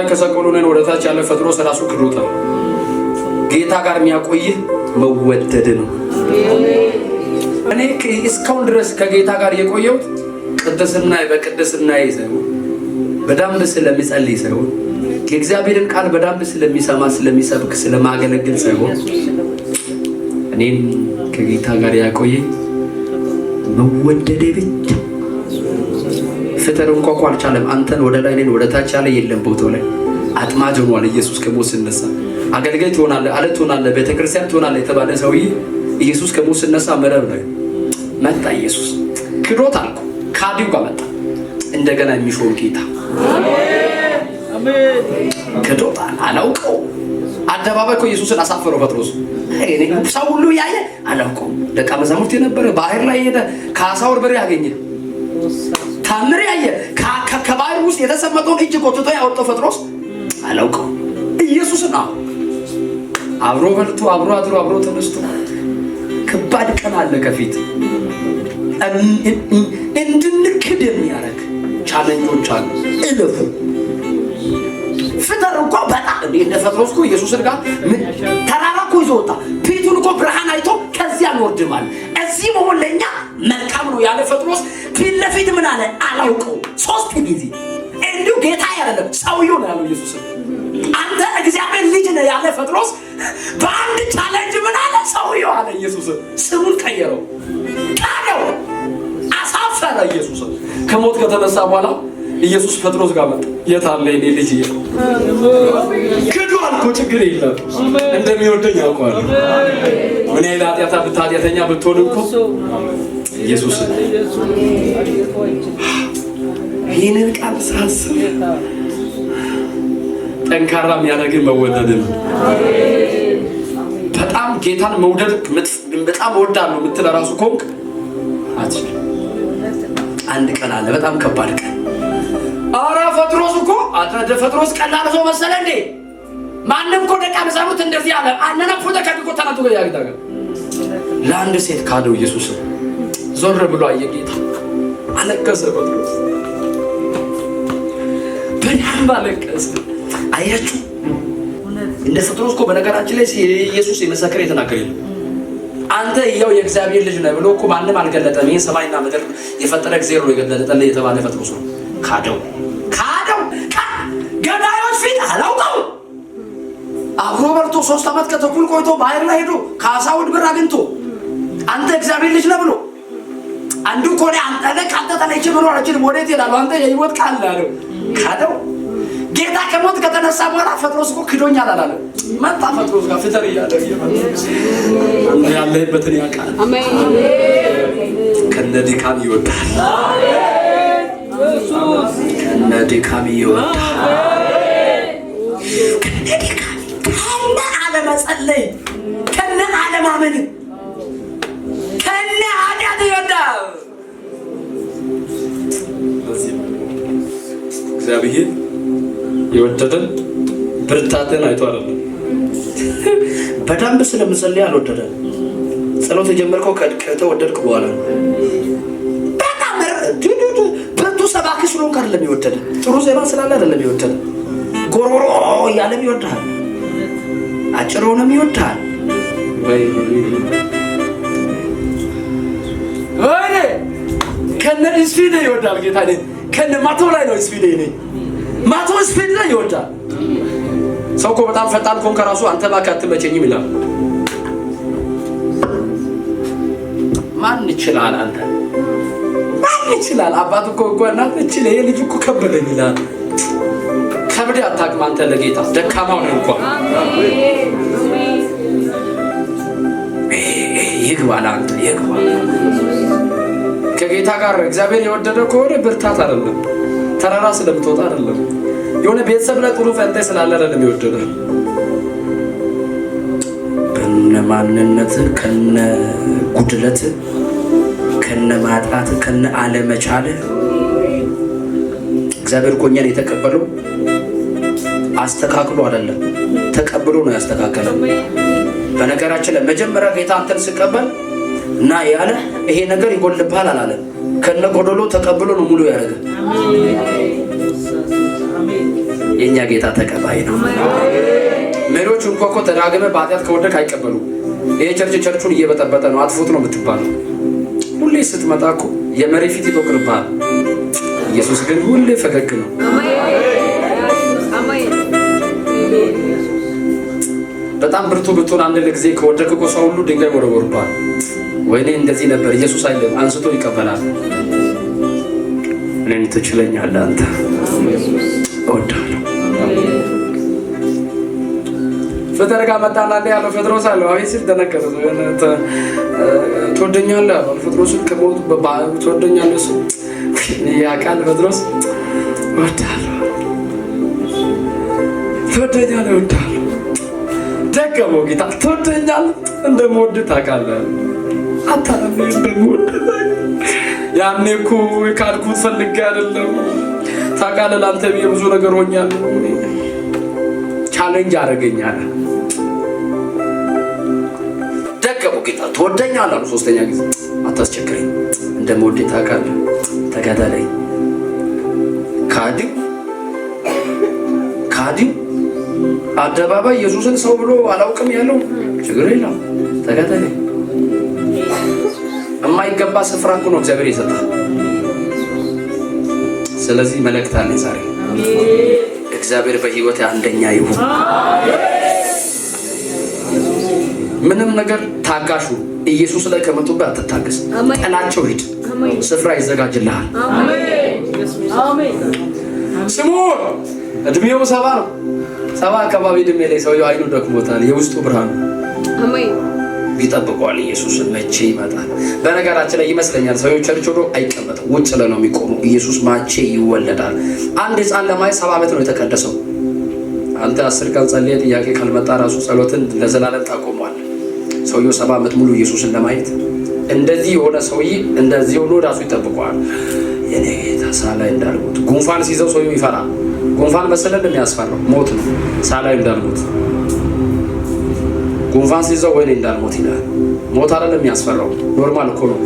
ከሰቀሉ እኔን ወደ ታች ያለ ጴጥሮስ ራሱ ክዶታል። ጌታ ጋር የሚያቆይህ መወደድ ነው። እኔ እስካሁን ድረስ ከጌታ ጋር የቆየሁት ቅድስና በቅድስና ሳይሆን፣ በደንብ ስለሚጸልይ ሳይሆን፣ የእግዚአብሔርን ቃል በደንብ ስለሚሰማ፣ ስለሚሰብክ፣ ስለማገለግል ሳይሆን፣ እኔን ከጌታ ጋር ያቆየኝ መወደዴ ብቻ። ፍጥር እንኳ እኮ አልቻለም። አንተን ወደ ላይ እኔን ወደ ታች ያለ የለም። ቦታው ላይ አጥማጅ ሆኗል። ኢየሱስ ከሞት ሲነሳ አገልጋይ ትሆናለህ፣ አለት ትሆናለህ፣ ቤተክርስቲያን ትሆናለህ የተባለ ሰውዬ ኢየሱስ ከሞት ሲነሳ መረብ ነው መጣ። ኢየሱስ ክዶት አልኩ ካዲው ጋር መጣ። እንደገና የሚሾም ጌታ ክዶታል። አላውቀው አደባባይ እኮ ኢየሱስን አሳፈረው ጴጥሮስ። ሰው ሁሉ ያየ አላውቀውም። ደቀ መዛሙርት የነበረ፣ ባህር ላይ ሄደ፣ ከዓሣ በሬ ያገኘ፣ ታምር ያየ፣ ከባህር ውስጥ የተሰመጠውን እጅ ጎትቶ ያወጣው ጴጥሮስ አላውቀው ኢየሱስን። አዎ፣ አብሮ በልቶ፣ አብሮ አድሮ፣ አብሮ ተነስቶ። ከባድ ቀን አለ ከፊት፣ እንድንክድ የሚያደርግ challenge ኦች አሉ። እለፉ። ፍተር እኮ በጣም እንዴ እንደ ጴጥሮስ እኮ ኢየሱስን ጋር ተራራ እኮ ይዞ ወጣ። ፊቱን እኮ ብርሃን አይቶ ከዚያ አንወርድም አለ። እዚህ መሆን ለእኛ መልካም ነው ያለ ጴጥሮስ ፊት ለፊት ምን አለ? አላውቀው ሶስት ጊዜ። እንዲሁ ጌታ አይደለም ሰውየው ነው ያለው ኢየሱስን። አንተ እግዚአብሔር ልጅ ነህ ያለ ጴጥሮስ በአንድ challenge ምን አለ? ሰውየው አለ ኢየሱስን። ስሙን ቀየረው፣ ካደው፣ አሳፈረ ኢየሱስን። ከሞት ከተነሳ በኋላ ኢየሱስ ጴጥሮስ ጋር መጣ። የት አለ የኔ ልጅ? ክዷል እኮ፣ ችግር የለም፣ እንደሚወደኝ ያውቀዋል። ምን ያህል ኃጢአተኛ ብትሆን እኮ ኢየሱስ ይህንን ቃል ሳስብ ጠንካራ የሚያደርግን መወደድ ነው። በጣም ጌታን መውደድ፣ በጣም እወዳለሁ የምትል ራሱ ኮንክ አትችልም። አንድ ቀን አለ፣ በጣም ከባድ ቀን። ኧረ ጴጥሮስ እኮ፣ ጴጥሮስ ቀላል ሰው መሰለ እንዴ? ማንም እኮ ደቀ መዛሙርት እንደዚህ አለ። አነነ ፉተ ከቢኮ ተናቱ ያግዳገ ለአንድ ሴት ካደው ኢየሱስ። ዞር ብሎ አየ ጌታ፣ አለቀሰ። ጴጥሮስ በደንብ አለቀሰ። አያችሁ፣ እንደ ጴጥሮስ እኮ በነገራችን ላይ ኢየሱስ የመሰከረ የተናገረ የለም። አንተ ያው የእግዚአብሔር ልጅ ነህ ብሎ እኮ ማንም አልገለጠም። ይሄን ሰማይና ምድር የፈጠረ እግዚአብሔር ነው የገለጠልህ የተባለ ጴጥሮስ ነው። ካደው፣ ካደው፣ ገዳዮች ፊት አላውቀው። አብሮ በልቶ፣ 3 ዓመት ከተኩል ቆይቶ፣ ባህር ላይ ሄዶ ከዓሣ ብር አግኝቶ፣ አንተ እግዚአብሔር ልጅ ነህ ብሎ አንዱ እኮ እኔ አንተ ነህ፣ ከአንተ ተለይቼ መኖር አልችልም፣ ወዴት እሄዳለሁ? አንተ የህይወት ቃል አለው። ካደው። ጌታ ከሞት ከተነሳ በኋላ ጴጥሮስ እኮ ክዶኛል አላለም። መጣ ጴጥሮስ ጋር ፍተር እያለ አንተ ያለህበትን ያውቃል። ከነ ድካም ይወዳል። ከነ ድካም ይወዳል። ከነ ድካም፣ ከነ አለመጸለይ፣ ከነ አለማመን፣ ከነ ኃጢአት ይወዳል። እግዚአብሔር የወደደን ብርታትን አይቶ አይደለም። በደንብ ስለምጸልይ አልወደደን። ጸሎት የጀመርከው ከተወደድክ በኋላ ነው። በጣም ብርቱ ሰባኪ ስለሆንክ አይደለም የወደደ። ጥሩ ዜማ ስላለ አይደለም የወደደ። ጎሮሮ እያለም ይወድሃል። አጭር ሆነም ይወድሃል። ወይኔ፣ ከነ speed ይወዳል ጌታ። ከነ 100 ላይ ነው speed ነኝ፣ 100 speed ላይ ይወዳል። ሰው እኮ በጣም ፈጣን ከሆንክ ከራሱ አንተ እባክህ አትመቸኝም ይላል። ማን ይችላል? አንተ ማን ይችላል? አባት እኮ እናት እችል ይሄ ልጅ እኮ ከበደኝ ይላል። ከብድ አታውቅም አንተ ለጌታ ደካማው ነው እንኳን ይግባ፣ ለአንተ ይግባ። ከጌታ ጋር እግዚአብሔር የወደደ ከሆነ ብርታት አይደለም፣ ተራራ ስለምትወጣ አይደለም፣ የሆነ ቤተሰብ ላይ ጥሩ ፈንታ ስላለ አይደለም የወደደ። ከነ ማንነት፣ ከነ ጉድለት፣ ከነ ማጣት፣ ከነ አለመቻል እግዚአብሔር እኮ እኛን የተቀበለው አስተካክሎ አይደለም፣ ተቀብሎ ነው ያስተካከለው። በነገራችን ላይ መጀመሪያ ጌታ አንተን ስቀበል እና ያለ ይሄ ነገር ይጎልብሃል አላለም። ከነ ጎደሎ ተቀብሎ ነው ሙሉ ያደረገ። የእኛ ጌታ ተቀባይ ነው። መሪዎች እንኳ እኮ ተዳግመህ በኃጢአት ከወደቅ አይቀበሉም። ይሄ church church ኡን እየበጠበጠ ነው፣ አጥፎት ነው የምትባለው። ሁሌ ስትመጣ እኮ የመሪ ፊት ይጦቅርብሃል። ኢየሱስ ግን ሁሌ ፈገግ ነው። በጣም ብርቱ ብትሆን አንድ ጊዜ ከወደቅ እኮ ሰው ሁሉ ድንጋይ ወረወርብሃል። ወይኔ እንደዚህ ነበር። ኢየሱስ አይልም፣ አንስቶ ይቀበላል። እኔን ትችለኛለህ አንተ፣ እወድሃለሁ። ፌተር ጋር መጣና እንዲህ ያለው ጴጥሮስ አለው። አቤት ሲል ደነገጠ። ትወደኛለህ አለው። ጴጥሮስን ከሞት ትወደኛለህ ሲል ያውቃል ጴጥሮስ። እወድሃለሁ፣ ትወደኛለህ፣ እወድሃለሁ። ደገመው ጌታ፣ ትወደኛለህ፣ እንደምወድህ ታውቃለህ። አታለኝ፣ እንደምወድህ ያኔ እኮ የካድኩት ፈልጌ አይደለም ታውቃለህ። ለአንተ ብዬ ብዙ ነገር ሆኛለሁ። challenge አደረገኛል። ደገመው ጌታ፣ ትወደኛለህ አለው ሶስተኛ ጊዜ። አታስቸግረኝ፣ እንደምወድህ ታውቃለህ፣ ተከተለኝ። ካዲው ካዲው አደባባይ ኢየሱስን ሰው ብሎ አላውቅም ያለው ችግር የለም፣ ተከተለኝ። የማይገባ ስፍራ እኮ ነው እግዚአብሔር የሰጠህ። ስለዚህ መልእክት አለኝ ዛሬ፣ እግዚአብሔር በህይወት አንደኛ ይሁን። ምንም ነገር ታጋሹ ኢየሱስ ላይ ከመጡብህ አትታገስ፣ ጥላቸው ሂድ፣ ስፍራ ይዘጋጅልሃል። ስምዖን እድሜው 70 ነው። 70 አካባቢ እድሜ ላይ ሰውየው አይኑ ደክሞታል። የውስጡ ብርሃን ይጠብቀዋል ኢየሱስን መቼ ይመጣል። በነገራችን ላይ ይመስለኛል ሰውየው church ሄዶ አይቀመጥም፣ ውጭ ላይ ነው የሚቆመው። ኢየሱስ መቼ ይወለዳል? አንድ ሕፃን ለማየት 70 ዓመት ነው የተቀደሰው። አንተ 10 ቀን ጸልየህ ጥያቄ ካልመጣ ራሱ ጸሎትን ለዘላለም ታቆመዋል። ሰውየው 70 ዓመት ሙሉ ኢየሱስን ለማየት እንደዚህ የሆነ ሰውዬ እንደዚህ ሆኖ ራሱ ይጠብቀዋል። የኔ ጌታ ሳላይ እንዳልሞት። ጉንፋን ሲይዘው ሰውየው ይፈራል። ጉንፋን መሰለን የሚያስፈራው ሞት ነው። ሳላይ እንዳልሞት ጉንፋን ሲይዘው ወይኔ እንዳልሞት ይላል። ሞት አይደለም የሚያስፈራው፣ normal እኮ ነው።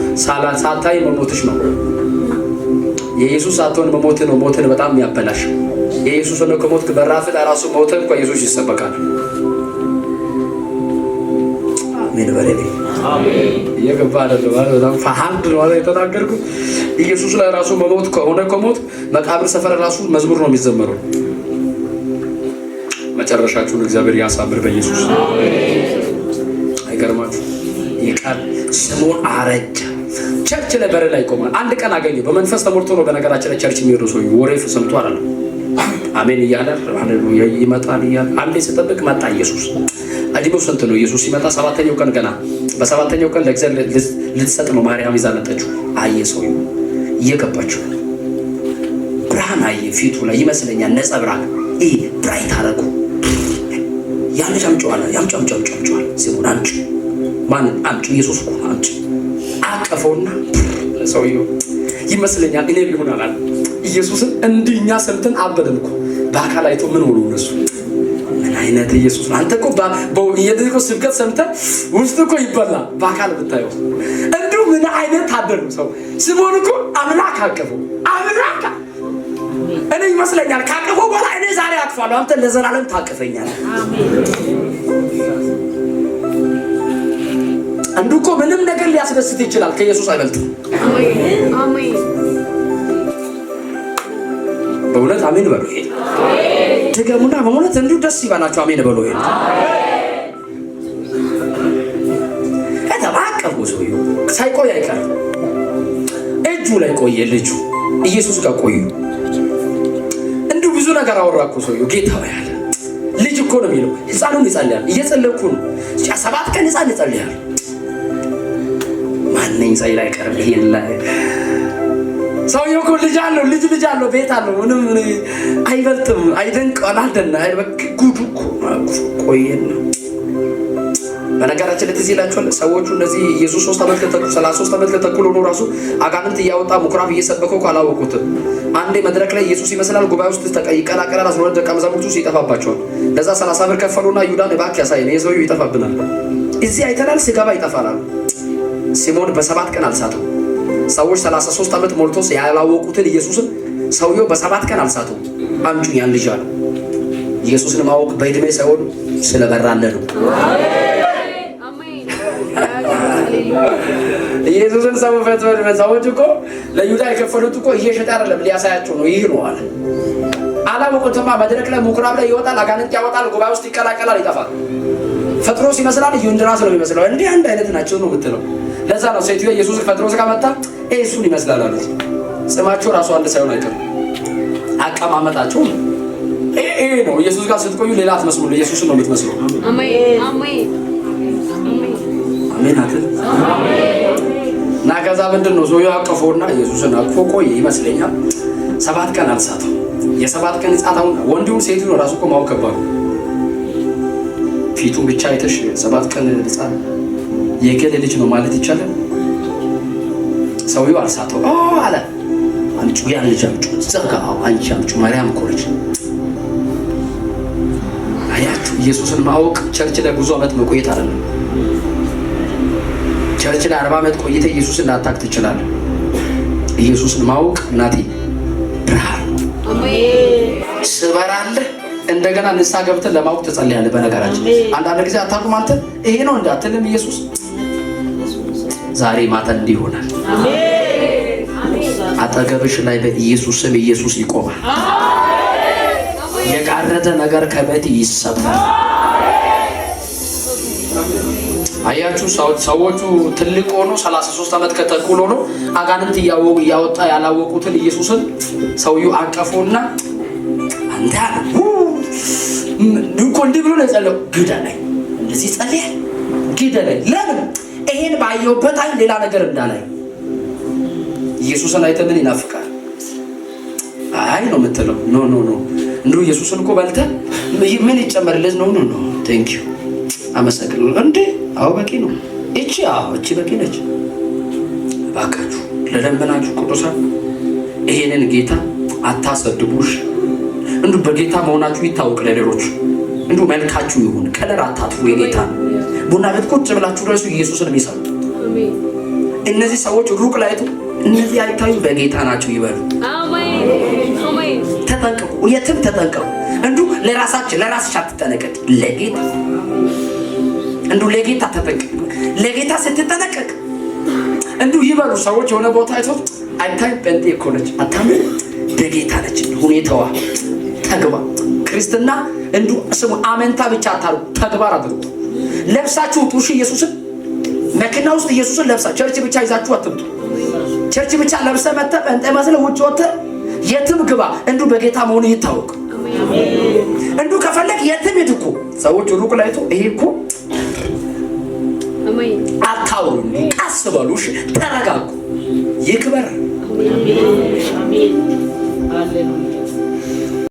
ሳታይ መሞትሽ ነው። የኢየሱስ ሳትሆን መሞት ነው ሞትን በጣም የሚያበላሽ። የኢየሱስ ሆነ ከሞት በራፍ ራሱ ሞት እንኳን ኢየሱስ ይሰበካል። አሜን በለኝ። እየገባ አይደለም ማለት በጣም hard ነው አይደል የተናገርኩት። ኢየሱስ ላይ ራሱ መሞት ከሆነ ከሞት መቃብር ሰፈር ራሱ መዝሙር ነው የሚዘመረው። መጨረሻችሁን እግዚአብሔር ያሳምር በኢየሱስ። አይገርማችሁ? ይህ ቃል ስምዖን አረጀ። church ላይ በር ላይ ቆሟል። አንድ ቀን አገኘው። በመንፈስ ተሞልቶ ነው በነገራችን ላይ church የሚሄደው ሰው ወሬ ሰምቶ አይደለም። አሜን እያለ ሃሌሉያ ይመጣል እያለ አንዴ ስጠብቅ መጣ ኢየሱስ። እድሜው ስንት ነው? ኢየሱስ ሲመጣ 7ኛው ቀን ገና በ7ኛው ቀን ለእግዚአብሔር ልትሰጥ ነው ማርያም ይዛ መጣችው። አየ ሰውዬው እየገባችው ብርሃን አየ ፊቱ ላይ ይመስለኛል ነጸብራቅ። ይሄ bright አደረጉ። ያን ልጅ አምጪው አለ። አምጪው አምጪው አምጪው አምጪው አለ። ስሙን አምጪው፣ ማንን አምጪው? ኢየሱስ እኮ ነው። አምጪው አቀፈውና ሰውዬው ይመስለኛል እኔ ቢሆን አላለ። ኢየሱስን እንዲህ እኛ ሰምተን አበደን እኮ በአካል አይቶ ምን ሆኖ እነሱ ምን አይነት ኢየሱስ ነው? አንተ እኮ እኮ ስብከት ሰምተህ ውስጥ እኮ ይበላል። በአካል ብታየው እንዲሁ ምን አይነት ታደሉ ሰው ስምዖን እኮ አምላክ አቀፈው። አምላክ እኔ ይመስለኛል ካቀፈው በኋላ እኔ ዛሬ አቅፋለሁ፣ አንተ ለዘላለም ታቅፈኛለህ። አንዱ እኮ ምንም ነገር ሊያስደስት ይችላል፣ ከኢየሱስ አይበልጥም። በእውነት አሜን በሉ። ይሄ ድገሙና በእውነት እንዲሁ ደስ ይበላችሁ። አሜን በሉ። ይሄ ከተባቀፉ ሰውዬው ሳይቆይ አይቀርም። እጁ ላይ ቆየ ልጁ ኢየሱስ ጋር ቆዩ። እንዲሁ ብዙ ነገር አወራ እኮ ሰውዬው። ጌታ ሆይ አለ። ልጅ እኮ ነው የሚለው። ሕፃኑን ይጸልያል። እየጸለይኩ ነው። 7 ቀን ሕፃን ይጸልያል። ማነኝ ሳይል አይቀርም። ይሄን ላይ ሰውዬው እኮ ልጅ አለው፣ ልጅ ልጅ አለው፣ ቤት አለው። ምንም አይበልጥም፣ አይደንቅ አላደና ጉዱ እኮ ቆየና። በነገራችን ላይ ትዝ ይላችኋል ሰዎቹ እነዚህ ኢየሱስ 3 ዓመት ከተኩል 33 ዓመት ከተኩል ሆኖ ራሱ አጋንንት እያወጣ ምኩራብ እየሰበከው እኮ አላወቁትም። አንዴ መድረክ ላይ ኢየሱስ ይመስላል ጉባኤ ውስጥ ይቀላቀላል። 12 ደቀ መዛሙርቱ ይጠፋባቸዋል። ለዛ 30 ብር ከፈሉና ይሁዳን እባክህ ያሳየን፣ ይሄ ሰውዬው ይጠፋብናል፣ እዚህ አይተናል፣ ሲገባ ይጠፋል አሉ። ሲሞን በ7 ቀን አልሳተው። ሰዎች 33 ዓመት ሞልቶ ያላወቁትን ኢየሱስን ሰውየው በ7 ቀን አልሳተው። አምጩ ያን ልጅ አሉ። ኢየሱስን ማወቅ በእድሜ ሳይሆን ስለበራለ ነው። ኢየሱስን ሰው ሰዎች እኮ ለይሁዳ የከፈሉት እኮ እየሸጠ አይደለም ሊያሳያቸው ነው። ይህ ነው አለ። አላወቁትማ። መድረክ ላይ ምኩራብ ላይ ይወጣል፣ አጋንንት ያወጣል፣ ጉባኤ ውስጥ ይቀላቀላል፣ ይጠፋል። ፈጥሮስ ይመስላል፣ ዩንድራስ ነው የሚመስለው። እንዲህ አንድ አይነት ናቸው ነው የምትለው። ለዛ ነው ሴትዮ ኢየሱስ ፈጥሮስ ጋር መጣ፣ እሱን ይመስላል አሉት። ስማቸው ራሱ አንድ ሳይሆን አይቀርም፣ አቀማመጣቸው ይሄ ነው። ኢየሱስ ጋር ስትቆዩ ሌላ አትመስሉ፣ ኢየሱስን ነው የምትመስለው። አሜን አትል እና ከዛ ምንድን ነው ሰውዬው አቀፎና ኢየሱስን አቅፎ ቆየ ይመስለኛል። 7 ቀን አልሳተው። የ7 ቀን ጻታውን ወንዱም ሴቱ ነው ራሱ እኮ ማወቅ ከባድ ነው። ፊቱን ብቻ አይተሽ 7 ቀን ህፃን የገሌ ልጅ ነው ማለት ይቻላል? ሰውዬው አልሳተው አለ። አምጪው ያን ልጅ አምጪው፣ ዘጋ አንቺ አምጪው፣ ማርያም እኮ ነች። አያችሁ፣ ኢየሱስን ማወቅ church ላይ ብዙ ዓመት መቆየት አይደለም። church ላይ 40 ዓመት ቆይተህ ኢየሱስን ላታውቅ ትችላለህ። ኢየሱስን ማወቅ እናቴ ብርሃን ስበራለህ። እንደገና ንስሐ ገብተህ ለማወቅ ትጸልያለህ። በነገራችን አንዳንድ ጊዜ አታውቅም አንተ ይሄ ነው እንዳትልም ኢየሱስ ዛሬ ማታ እንዲህ ይሆናል። አጠገብሽ ላይ በኢየሱስ ስም ኢየሱስ ይቆማል። የጋረደ ነገር ከቤት ይሰበራል። አያችሁ ሰዎቹ ትልቅ ሆኖ 33 ዓመት ከተኩል ሆኖ አጋንንት እያወጣ ያላወቁትን ኢየሱስን ሰውዬው አቀፈውና አንተ እኮ እንዲህ ብሎ ነው የጸለየው። ግደለኝ፣ እንደዚህ ጸልያል፣ ግደለኝ። ለምን ይሄን ባየሁበት አይን ሌላ ነገር እንዳላይ። ኢየሱስን አይተህ ምን ይናፍቃል? አይ ነው የምትለው። No no no፣ እንደው ኢየሱስን እኮ በልተህ ምን ይጨመርልህ? No no no፣ thank you አመሰግናለሁ። እንዴ አዎ በቂ ነው። እቺ አዎ እቺ በቂ ነች። እባካችሁ ለለመናችሁ ቅዱሳን ይሄንን ጌታ አታሰድቡሽ። እንዱ በጌታ መሆናችሁ ይታወቅ ለሌሎች። እንዱ መልካችሁ ይሁን፣ color አታጥፉ። የጌታ ቡና ቤት ቁጭ ብላችሁ ድረሱ ኢየሱስን የሚሰሩ እነዚህ ሰዎች ሩቅ ላይቱ እነዚህ አይታዩ በጌታ ናቸው ይበሉ። ተጠንቀቁ፣ የትም ተጠንቀቁ። እንዱ ለራሳችን ለራስሽ አትጠነቀቅ፣ ለጌታ እንዱ ለጌታ ተጠንቀቅ። ለጌታ ስትጠነቀቅ እንዱ ይበሉ ሰዎች የሆነ ቦታ አይቶት አይታይ ጴንጤ እኮ ነች አታምን በጌታ ነች ሁኔታዋ ተግባ ክርስትና እንዱ ስሙ አመንታ ብቻ አታርጉ፣ ተግባር አድርጉ። ለብሳችሁ ውጡ። እሺ ኢየሱስን መኪና ውስጥ ኢየሱስን ለብሳ church ብቻ ይዛችሁ አትምጡ። Church ብቻ ለብሰ መጥተህ ጴንጤ መስለህ ውጭ ወጥተህ የትም ግባ እንዱ በጌታ መሆኑ ይታወቅ። እንዱ ከፈለግ የትም ሂድ እኮ ሰዎች ሩቅ ላይቶ ይሄ እኮ አታውሩ፣ ቀስ በሉ፣ እሺ ተረጋጉ። ይክበር።